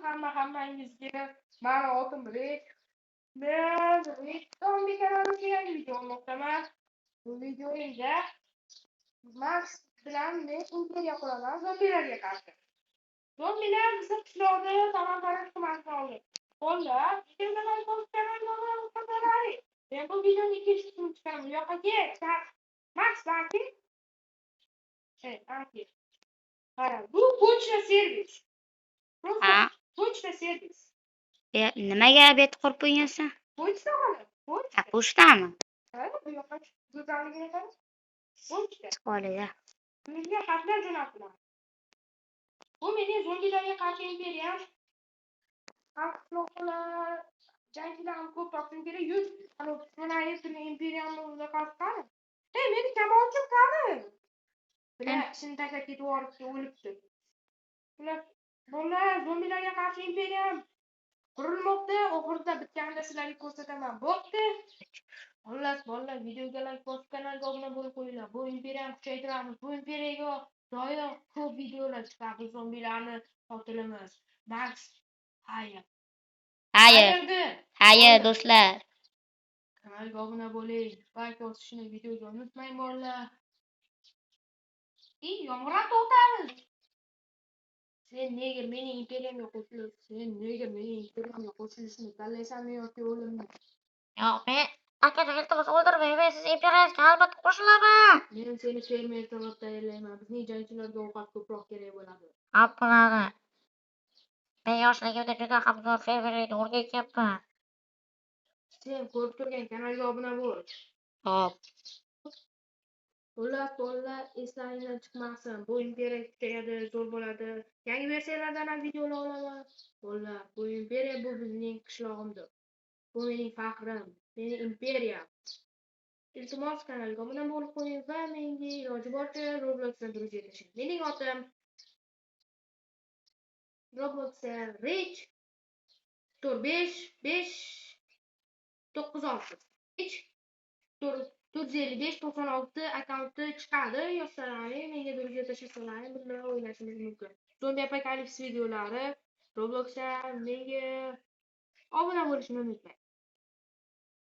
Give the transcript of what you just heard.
Hammangizga. Mani otim Rech. Men Rech Zombi kanaliga yangi video olmoqdaman. Bu videoyimda Max bilan men imperiya quraman zombilarga qarshi. Zombilar bizni qishloqni talon-taroj qilmasdan oldin. Bolalar, men bu videoni ikkinchi qismini chiqaraman. Bu yoqqa kel. Max, balki. Hey, balki. Qara, bu pochta servis. Просто Ha? Pochta servis. E, nimaga bet qurib qo'ygansan? Pochta qani? Pochta. Ha, pochtami? Ha, bu yoqqa go'zalligini qara. Pochta. Chiqolida. Menga xatlar jo'natiladi. Bu mening zombilarga qarshi imperiyam. Xalq qishloqlar jangchilarim ko'p topishim kerak. 100 mana turgan imperiyamni unaqasi qani? Ey, meni kamonchim qani? Bular ishini tashlab ketib yuboribdi, o'libdi. Bular bolalar, zombilarga qarshi imperiyam qurilmoqda. Oxirida bitganida sizlarga ko'rsataman. Bo'pti. Xullas, bolalar, videoga like bosib, kanalga obuna bo'lib qo'yinglar. Bu imperiyani kuchaytiramiz. Bu imperiyaga doim ko'p videolar chiqadi. Zombilarni qotilimiz. Max, xayr. Xayr. Qayerda? Xayr, do'stlar. Kanalga obuna bo'ling. Like bosishni videoga unutmang, bolalar. Ey, yomg'ir ham to'xtadi. Sen nega mening imperiyamga qo'shilib, sen nega mening imperiyamga qo'shilishni tanlaysanmi yoki o'limni? Yo'q, men aka, iltimos, o'ldirmang, men siz imperiyangizga albatta qo'shilaman. Men seni fermer qilib tayinlayman. Bizning jangchilarga ovqat ko'proq kerak bo'ladi. Xo'p, bo'ladi. Men yoshligimda juda ham zo'r fermerlikni o'rganganman. Sen ko'rib turgan kanalga obuna bo'l. Xo'p. Xullas, bolalar, eslaringdan chiqmasin. Bu imperiya kuchayadi, zo'r bo'ladi. Yangi versiyalardan ham videolar olaman. Bolalar, bu imperiya, bu bizning qishlog'imdir. Bu mening faxrim, mening imperiyam. Iltimos, kanalga obuna bo'lib qo'ying va menga iloji boricha Robloxdan друзья tashlang. Mening otim Robloxda Rich 4 5 5 9 6 Rich 4 455 96 akkaunti chiqadi. Yozsalaring, menga друзья tashlasalaring, birga o'ynashimiz mumkin. Zombi apokalipsis videolari Robloxda menga obuna bo'lishni unutmang.